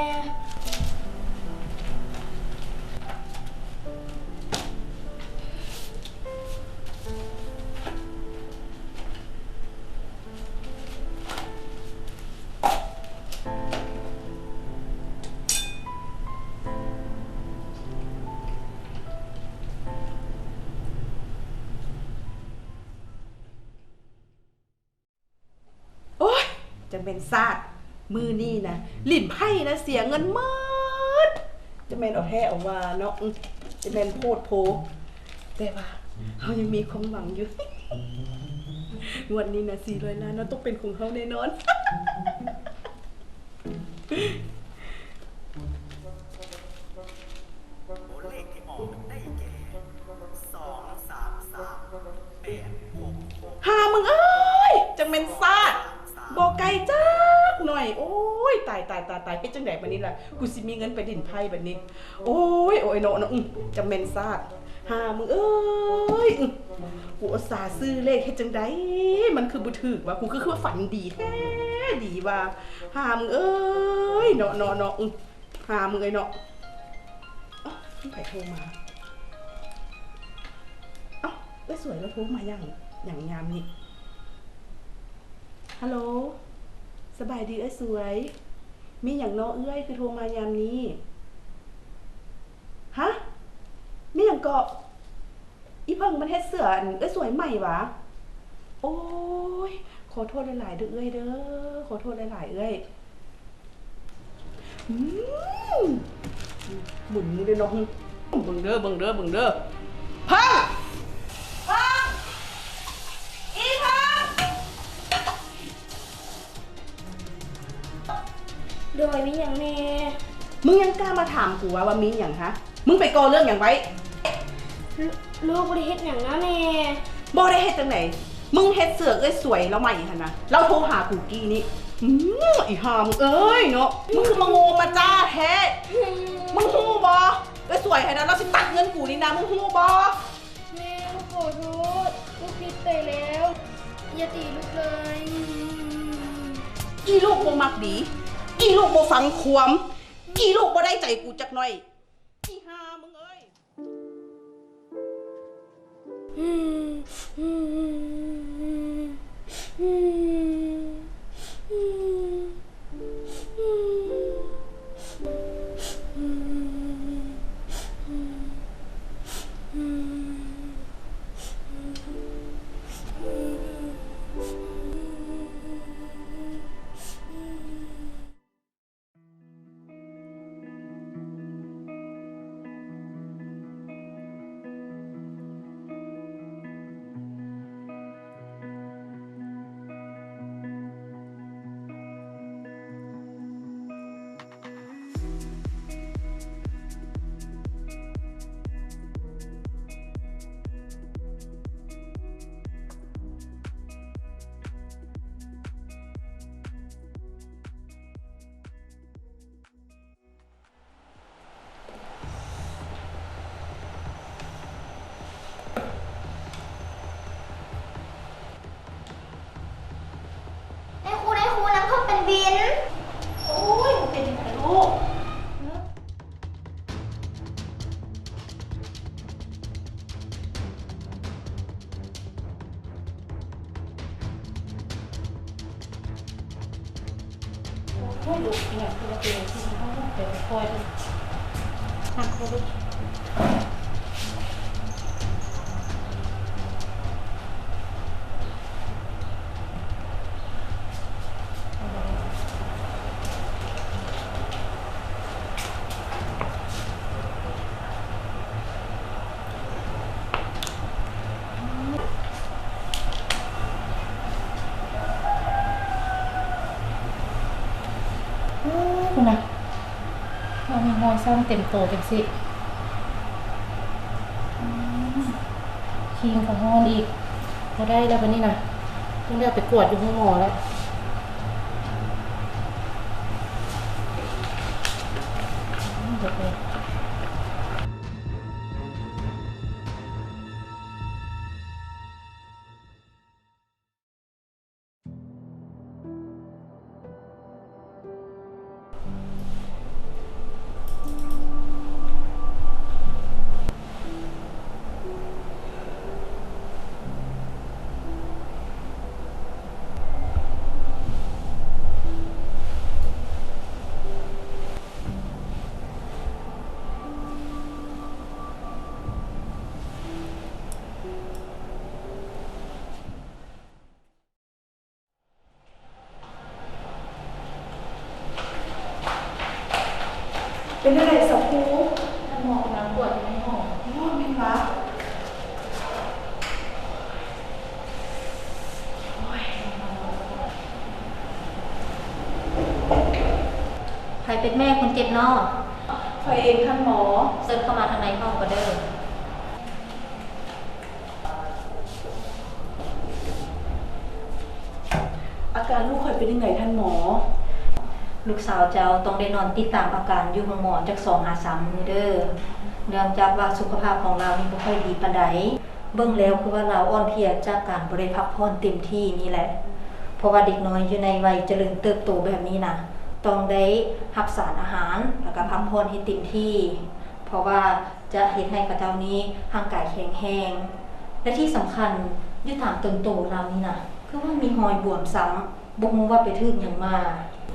ໂອ້ຍ ຈັ່ງແມ່ນຊາດ ມື້ນີ້ນະ ຫຼິ້ນໄພນະ ເສຍເງິນໝົດ. ຈັ່ງແມ່ນເອົາແທ້ເອົາວ່າເນາະ. ອື ຈັ່ງແມ່ນໂພດໂພ. ແຕ່ວ່າເຮົາຍັງມີຄວາມຫວັງຢູ່. ງວດນີ້ນະ ສີ່ຮ້ອຍລ້ານເນາະ ຕ້ອງເປັນຂອງເຮົາແນ່ນອນ. ຫາມຶງເອີຍ ຈັ່ງແມ່ນຊາດ ບໍ່ໄກຈັກໜ້ອຍ. ໂອ້ຍ ຕາຍ ຕາຍ ຕາຍ ຕາຍ. ເຮັດຈັ່ງໃດບາດນີ້ລະ? ກູຊິມີເງິນໄປຫຼິ້ນໄພບາດນີ້. ໂອ້ຍ ໂອ້ຍ ເນາະ ເນາະ. ອື ຈັ່ງແມ່ນຊາດ. ຫາມຶງເອີຍ ອື ກູອຸດສ່າຊື້ເລກ ເຮັດຈັ່ງໃດມັນຄືບໍ່ຖືກວະ? ກູຄື ຄືວ່າຝັນດີແທ້ດີວ່າ. ຫາມຶງເອີຍ ເນາະ ເນາະ ເນາະ. ອື ຫາມຶງເອີຍເນາະ. ເອົ້າ ມີໃຜໂທມາ? ເອົ້າ ເອື້ອຍສວຍລາວໂທມາຫຍັງ ຫຍັງຍາມນີ້? ຮັລໂຫຼ ສະບາຍດີເອື້ອຍສວຍ. ມີຫຍັງເນາະເອື້ອຍ ຄືໂທມາຍາມນີ້? ຮະ? ມີຫຍັງເກາະ? ອີເຜິ້ງມັນເຮັດເສື້ອອັນເອື້ອຍສວຍໃໝ່ຫວາ? ໂອ້ຍ ຂໍໂທດຫຼາຍໆເດີເອື້ອຍເດີ ຂໍໂທດຫຼາຍໆເອື້ອຍ. ອືມ ໝູນເດີເນາະ. ເບິ່ງເດີ ເບິ່ງເດີ ເບິ່ງເດີ. ເຜິ້ງ ເຜິ້ງ ອີເຜິ້ງ. ໂດຍ ມີຫຍັງແດ່? ມຶງຍັງກ້າມາຖາມກູວ່າ ວ່າມີຫຍັງຫະ? ມຶງໄປກໍ່ເລື່ອງຫຍັງໄວ້? ລູກ ລູກບໍ່ໄດ້ເຮັດຫຍັງນະແມ່. ບໍ່ໄດ້ເຮັດຈັ່ງໃດ? ມຶງເຮັດເສື້ອເອື້ອຍສວຍລາວໃໝ່ຫັ້ນນະ ລາວໂທຫາກູກີ້ນີ້. ອືມ ອີຫ່າມຶງເອີຍເນາະ ມຶງຄືມາໂງ່ມາຈ້າແທ້. ມຶງຮູ້ບໍ່? ເອື້ອຍສວຍຫັ້ນນະ ລາວຊິຕັດເງິນກູນີ້ນະ ມຶງຮູ້ບໍ່? ແມ່ ລູກຂໍໂທດ ລູກຜິດໄປແລ້ວ ຢ່າຕີລູກເລີຍ. ອີລູກບໍ່ມັກດີ ອີລູກບໍ່ຟັງຄວາມ ອີລູກບໍ່ໄດ້ໃຈກູຈັກໜ້ອຍ ອີຫ່າມຶງເອີຍ. ໂອ້ຍ ລູກ ເປັນຫຍັງຄືວ່າເປັນຈັ່ງຊີ້ ເຮົາເປັນຄ່ອຍເດີ ນັ່ງຄ່ອຍລູກ. ໂອ້ ພຸ້ນນະ ມັນມີຮອຍຊ້ຳເຕັມໂຕຈັ່ງຊີ້. ອືມ ຄີງກໍຮ້ອນອີກ ບໍ່ໄດ້ແລ້ວບັດນີ້ນະ ຕ້ອງໄດ້ໄປກວດຢູ່ໂຮງໝໍແລ້ວ. ອືມ ເບິດເລີຍ. ເປັນຈັ່ງໃດສາວຄູ? ທ່ານໝໍກຳລັງກວດຢູ່ໃນຫ້ອງ. ໂອ້ ແມ່ນຫວາ? ໂອ້ຍ ໃຜເປັນແມ່ຄົນເຈັບນໍ? ຂ້ອຍເອງທ່ານໝໍ. ເຊີນເຂົ້າມາທາງໃນຫ້ອງກໍເດີ. ອາການລູກຂ້ອຍເປັນຈັ່ງໃດທ່ານໝໍ? ລູກສາວເຈົ້າຕ້ອງໄດ້ນອນຕິດຕາມອາການຢູ່ໂຮງໝໍຈັກສອງຫາສາມມື້ເດີ ເນື່ອງຈາກວ່າສຸຂະພາບຂອງລາວນີ້ບໍ່ຄ່ອຍດີປານໃດ. ເບິ່ງແລ້ວຄືວ່າລາວອ່ອນເພຍຈາກການບໍ່ໄດ້ພັກຜ່ອນເຕັມທີ່ນີ້ແຫຼະ ເພາະວ່າເດັກນ້ອຍຢູ່ໃນໄວຈະເລີນເຕີບໂຕແບບນີ້ນະ ຕ້ອງໄດ້ຮັບສານອາຫານ ແລ້ວກໍພັກຜ່ອນໃຫ້ເຕັມທີ່ ເພາະວ່າ ຈະເຮັດໃຫ້ເຂົາເຈົ້ານີ້ຮ່າງກາຍແຂງແຮງ ແລະ ທີ່ສຳຄັນ ຢູ່ຕາມຕົນໂຕລາວນີ້ນະ ຄືວ່າມີຮອຍບວມຊ້ຳ ບໍ່ຮູ້ວ່າໄປຖືກຫຍັງມາ.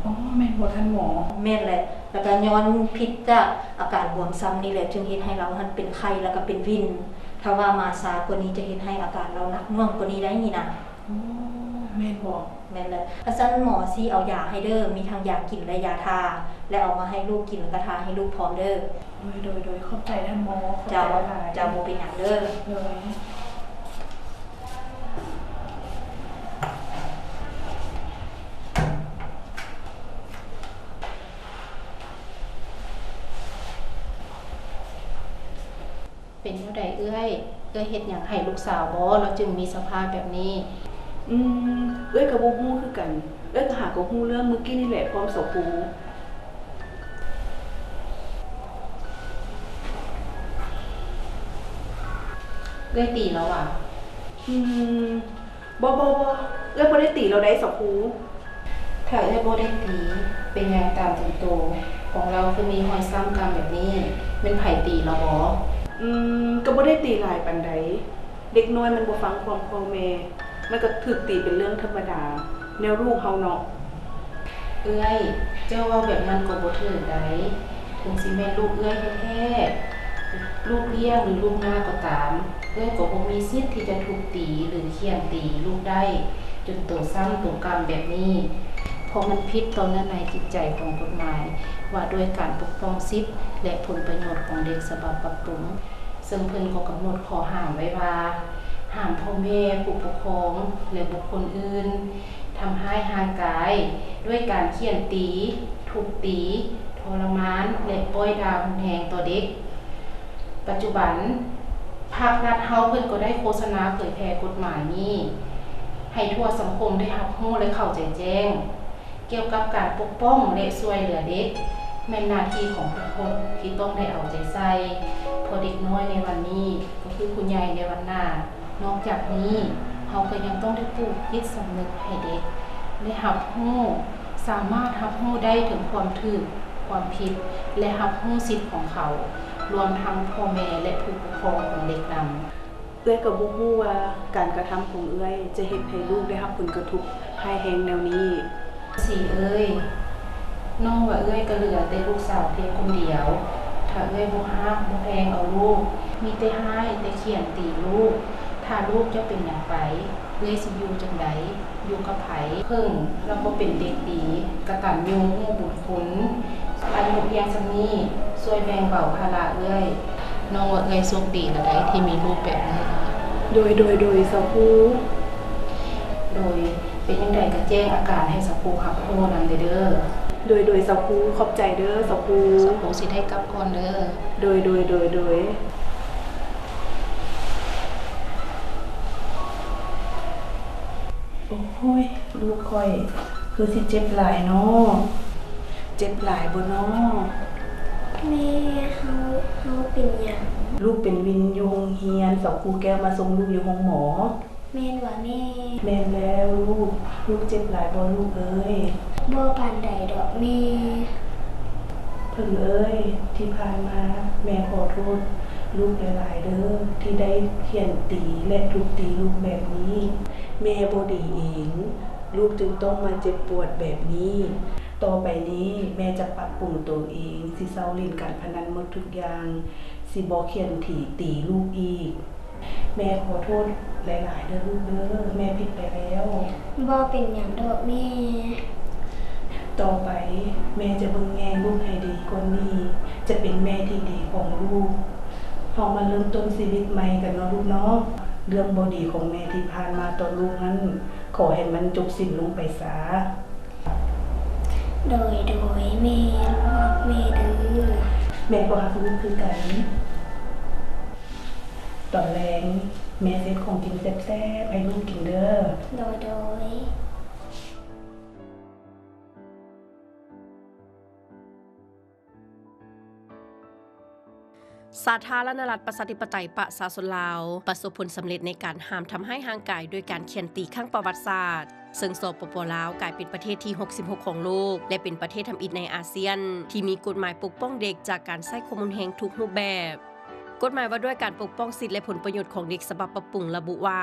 ອໍ ແມ່ນບໍ່ທ່ານໝໍ? ແມ່ນແຫຼະ ແລ້ວກະຍ້ອນພິດຈາກອາການບວມຊ້ຳນີ້ແຫຼະ ຈຶ່ງເຮັດໃຫ້ລາວຫັ້ນເປັນໄຂ້ ແລ້ວກະເປັນຫວິ່ນ. ຖ້າວ່າມາຊ້າກວ່ານີ້ຈະເຮັດໃຫ້ອາການລາວໜັກໜ່ວງກວ່ານີ້ໄດ໋ນີ້ນະ. ໂອ້ ແມ່ນບໍ່? ແມ່ນແຫຼະ. ຄັນຊັ້ນໝໍຊິເອົາຢາໃຫ້ເດີ ມີທັງຢາກິນ ແລະ ຢາທາ ແລະ ເອົາມາໃຫ້ລູກກິນ ແລະ ກະທາໃຫ້ລູກພ້ອມເດີ. ໂດຍ ໂດຍ ໂດຍ ຂອບໃຈທ່ານໝໍ. ຂອບໃຈຫຼາຍໆ. ເຈົ້າ ບໍ່ເປັນຫຍັງເດີ. ໂດຍ. ເປັນແນວໃດເອື້ອຍ? ເອື້ອຍເຮັດຫຍັງໃຫ້ລູກສາວບໍ? ລາວຈຶ່ງມີສະພາບແບບນີ້. ອືມ ເອື້ອຍກໍບໍ່ຮູ້ຄືກັນ. ເອື້ອຍກໍຫາກໍຮູ້ເລື່ອງມື້ກີ້ນີ້ແຫຼະ ພ້ອມສາວຄູ. ເອື້ອຍຕີລາວຫວາ? ອືມ ບໍ່ ບໍ່ ບໍ່ ເອື້ອຍບໍ່ໄດ້ຕີລາວໃດສາວຄູ. ຖ້າເອື້ອຍບໍ່ໄດ້ຕີ ເປັນຫຍັງຕາມຕົນໂຕຂອງລາວຄືມີຮອຍຊ້ຳກຳແບບນີ້? ແມ່ນໃຜຕີລາວບໍ? ອືມ ກໍບໍ່ໄດ້ຕີຫຼາຍປານໃດ. ເດັກນ້ອຍມັນບໍ່ຟັງຄວາມພໍ່ແມ່ ມັນກໍຖືກຕີເປັນເລື່ອງທຳມະດາ ແນວລູກເຮົາເນາະ. ເອື້ອຍ ເຈົ້າເວົ້າແບບນັ້ນກໍບໍ່ຖືກໃດ. ເຖິງຊິແມ່ນລູກເອື້ອຍແທ້ໆ ລູກລ້ຽງ ຫຼື ລູກນ້າກໍຕາມ, ເອື້ອຍກໍບໍ່ມີສິດທີ່ຈະທຸບຕີ ຫຼື ຂ້ຽນຕີລູກໄດ້ ຈົນໂຕຊ້ຳໂຕກຳແບບນີ້, ເພາະມັນຜິດຕໍ່ເນື້ອໃນຈິດໃຈຂອງກົດໝາຍວ່າດ້ວຍການປົກປ້ອງສິດ ແລະ ຜົນປະໂຫຍດຂອງເດັກສະບັບປັບປຸງ. ເຊິ່ງເພິ່ນກໍກຳນົດຂໍ້ຫ້າມໄວ້ວ່າ ຫ້າມພໍ່ແມ່, ຜູ້ປົກຄອງ ແລະ ບຸກຄົນອື່ນ ທຳຮ້າຍຮ່າງກາຍດ້ວຍການຂ້ຽນຕີ, ທຸບຕີ, ທໍລະມານ ແລະ ປ້ອຍດ່າຮຸນແຮງຕໍ່ເດັກ. ປັດຈຸບັນ ພາກລັດເຮົາເພິ່ນກໍໄດ້ໂຄສະນາເຜີຍແຜ່ກົດໝາຍນີ້ ໃຫ້ທົ່ວສັງຄົມໄດ້ຮັບຮູ້ ແລະ ເຂົ້າໃຈແຈ້ງ. ກ່ຽວກັບການປົກປ້ອງ ແລະ ຊ່ວຍເຫຼືອເດັກ ແມ່ນໜ້າທີ່ຂອງທຸກຄົນທີ່ຕ້ອງໄດ້ເອົາໃຈໃສ່ ເພາະເດັກນ້ອຍໃນວັນນີ້ກໍຄືຜູ້ໃຫຍ່ໃນວັນໜ້າ. ນອກຈາກນີ້ ເຮົາກໍຍັງຕ້ອງໄດ້ປູກຈິດສຳນຶກໃຫ້ເດັກໄດ້ຮັບຮູ້, ສາມາດຮັບຮູ້ໄດ້ເຖິງຄວາມຖືກ, ຄວາມຜິດ ແລະ ຮັບຮູ້ສິດຂອງເຂົາ, ລວມທັງພໍ່ແມ່ ແລະ ຜູ້ປົກຄອງຂອງເດັກນຳ. ເອື້ອຍກໍບໍ່ຮູ້ວ່າການກະທຳຂອງເອື້ອຍຈະເຮັດໃຫ້ລູກໄດ້ຮັບຜົນກະທົບຮ້າຍແຮງແນວນີ້. ສີເອີຍ, ນ້ອງວ່າເອື້ອຍກໍເຫຼືອແຕ່ລູກສາວພຽງຄົນດຽວ. ຖ້າເອື້ອຍບໍ່ຮັກບໍ່ແພງເອົາລູກ, ມີແຕ່ຮ້າຍແຕ່ຂຽນຕີລູກ, ຖ້າລູກເຈົ້າເປັນຫຍັງໄປ, ເອື້ອຍຊິຢູ່ຈັ່ງໃດ? ຢູ່ກັບໃຜ? ເພິ່ງລະບໍ່ເປັນເດັກດີ, ກະຕັນຍູຮູ້ບຸນຄຸນ. ອາຍຸພຽງສ່ຳນີ້, ຊ່ວຍແບ່ງເບົາພາລະເອື້ອຍ. ນ້ອງວ່າເອື້ອຍໂຊກດີລະໃດທີ່ມີລູກແບບນີ້. ໂດຍ ໂດຍ ໂດຍ ສາວຄູ. ໂດຍ ເປັນຈັ່ງໃດກະແຈ້ງອາການໃຫ້ສາວຄູຮັບຮູ້ນຳແດ່ເດີ. ໂດຍ ໂດຍ ສາວຄູ. ຂອບໃຈເດີ ສາວຄູ. ສາວຄູຊິໄດ້ກັບກ່ອນເດີ. ໂດຍ ໂດຍ ໂດຍ ໂດຍ. ໂອ້ຍ ລູກຂ້ອຍຄືຊິເຈັບຫຼາຍເນາະ. ເຈັບຫຼາຍບໍ່ເນາະ? ແມ່ ເຮົາ ເຮົາເປັນຫຍັງ? ລູກເປັນວິນຢູ່ໂຮງຮຽນ, ສາວຄູແກ້ວມາສົ່ງລູກຢູ່ໂຮງໝໍ. ແມ່ນຫວາແມ່? ແມ່ນແລ້ວລູກ. ລູກເຈັບຫຼາຍບໍ່ລູກເອີຍ? ບໍ່ປານໃດດອກແມ່. ເພິ່ງເອີຍ, ທີ່ຜ່ານມາແມ່ຂໍໂທດລູກຫຼາຍໆເດີ ທີ່ໄດ້ຂຽນຕີ ແລະ ທຸບຕີລູກແບບນີ້. ແມ່ບໍ່ດີເອງ, ລູກຈຶ່ງຕ້ອງມາເຈັບປວດແບບນີ້. ຕໍ່ໄປນີ້ແມ່ຈະປັບປຸງໂຕເອງ, ຊິເຊົາຫຼິ້ນການພະນັນໝົດທຸກຢ່າງ, ຊິບໍ່ຂຽນຖີຕີລູກອີກ. ແມ່ຂໍໂທດຫຼາຍໆເດີລູກເດີ, ແມ່ຜິດໄປແລ້ວ. ບໍ່ເປັນຫຍັງດອກແມ່. ຕໍ່ໄປແມ່ຈະເບິ່ງແຍງລູກໃຫ້ດີກວ່ານີ້, ຈະເປັນແມ່ທີ່ດີຂອງລູກ. ເຮົາມາເລີ່ມຕົ້ນຊີວິດໃໝ່ກັນເນາະລູກເນາະ. ເລື່ອງບໍ່ດີຂອງແມ່ທີ່ຜ່ານມາຕໍ່ລູກນັ້ນ, ຂໍໃຫ້ມັນຈົບສິ້ນລົງໄປຊະ. ໂດຍ ໂດຍ ແມ່ ລູກຮັກແມ່ເດີ. ແມ່ກໍຮັກລູກຄືກັນ. ຕອນແລງແມ່ເຮັດຂອງກິນແຊບໆໃຫ້ລູກກິນເດີ. ໂດຍ ໂດຍ. ສາທາລະນະລັດ ປະຊາທິປະໄຕ ປະຊາຊົນລາວ ປະສົບຜົນສຳເລັດໃນການຫ້າມທຳຮ້າຍຮ່າງກາຍດ້ວຍການຂຽນຕີຄັ້ງປະຫວັດສາດ, ເຊິ່ງ ສປປ ລາວ ກາຍເປັນປະເທດທີຫົກສິບຫົກຂອງໂລກ ແລະ ເປັນປະເທດທຳອິດໃນອາຊຽນ ທີ່ມີກົດໝາຍປົກປ້ອງເດັກຈາກການໃຊ້ຄວາມຮຸນແຮງທຸກຮູບແບບ. ກົດໝາຍວ່າດ້ວຍການປົກປ້ອງສິດ ແລະ ຜົນປະໂຫຍດຂອງເດັກ ສະບັບປັບປຸງ ລະບຸວ່າ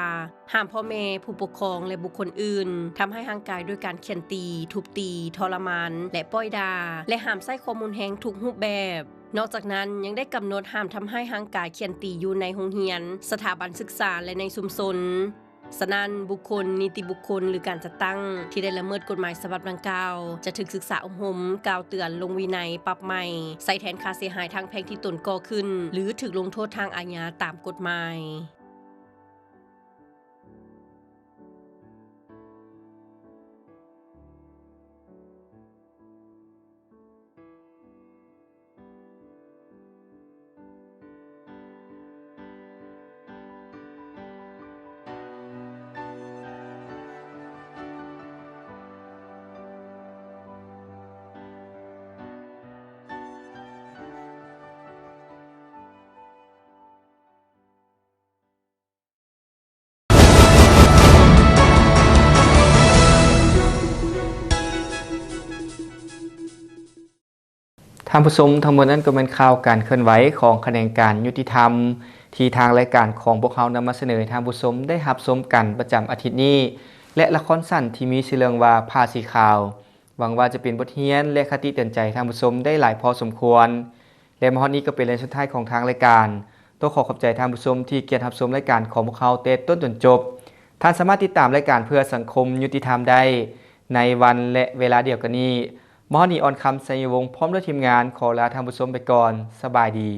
ຫ້າມພໍ່ແມ່, ຜູ້ປົກຄອງ ແລະ ບຸກຄົນອື່ນ ທຳຮ້າຍຮ່າງກາຍດ້ວຍການຂຽນຕີ, ທຸບຕີ, ທໍລະມານ ແລະ ປ້ອຍດ່າ ແລະ ຫ້າມໃຊ້ຄວາມຮຸນແຮງທຸກຮູບແບບ. ນອກຈາກນັ້ນ ຍັງໄດ້ກຳນົດຫ້າມທຳຮ້າຍຮ່າງກາຍ, ຂຽນຕີຢູ່ໃນໂຮງຮຽນ, ສະຖາບັນສຶກສາ ແລະ ໃນຊຸມຊົນ. ສະນັ້ນ, ບຸກຄົນ, ນິຕິບຸກຄົນ ຫຼື ການຈັດຕັ້ງທີ່ໄດ້ລະເມີດກົດໝາຍສະບັບດັ່ງກ່າວ ຈະຖືກສຶກສາອົບຮົມ, ກ່າວເຕືອນ, ລົງວິໄນ, ປັບໃໝ, ໃຊ້ແທນຄ່າເສຍຫາຍທາງແພ່ງທີ່ຕົນກໍ່ຂຶ້ນ ຫຼື ຖືກລົງໂທດທາງອາຍາຕາມກົດໝາຍ. ທ່ານຜູ້ຊົມ, ທັງໝົດນັ້ນກໍແມ່ນຂ່າວການເຄື່ອນໄຫວຂອງຂະແໜງການຍຸຕິທຳ ທີ່ທາງລາຍການຂອງພວກເຮົານຳມາສະເໜີໃຫ້ທ່ານຜູ້ຊົມໄດ້ຮັບຊົມກັນປະຈຳອາທິດນີ້ ແລະ ລະຄອນສັ້ນທີ່ມີຊື່ເລື່ອງວ່າ ຜ້າສີຂາວ. ຫວັງວ່າຈະເປັນບົດຮຽນ ແລະ ຄະຕິເຕືອນໃຈທ່ານຜູ້ຊົມໄດ້ຫຼາຍພໍສົມຄວນ. ແລະ ມາຮອດນີ້ກໍເປັນໄລຍະສຸດທ້າຍຂອງທາງລາຍການ. ຕ້ອງຂໍຂອບໃຈທ່ານຜູ້ຊົມທີ່ກຽດຮັບຊົມລາຍການຂອງພວກເຮົາແຕ່ຕົ້ນຈົນຈົບ. ທ່ານສາມາດຕິດຕາມລາຍການເພື່ອສັງຄົມຍຸຕິທຳໄດ້ໃນວັນ ແລະ ເວລາດຽວກັນນີ້. ມາຮອດນີ້ ອອນຄຳ ໄຊຍະວົງ ພ້ອມດ້ວຍທີມງານ ຂໍລາທ່ານຜູ້ຊົມໄປກ່ອນ. ສະບາຍດີ.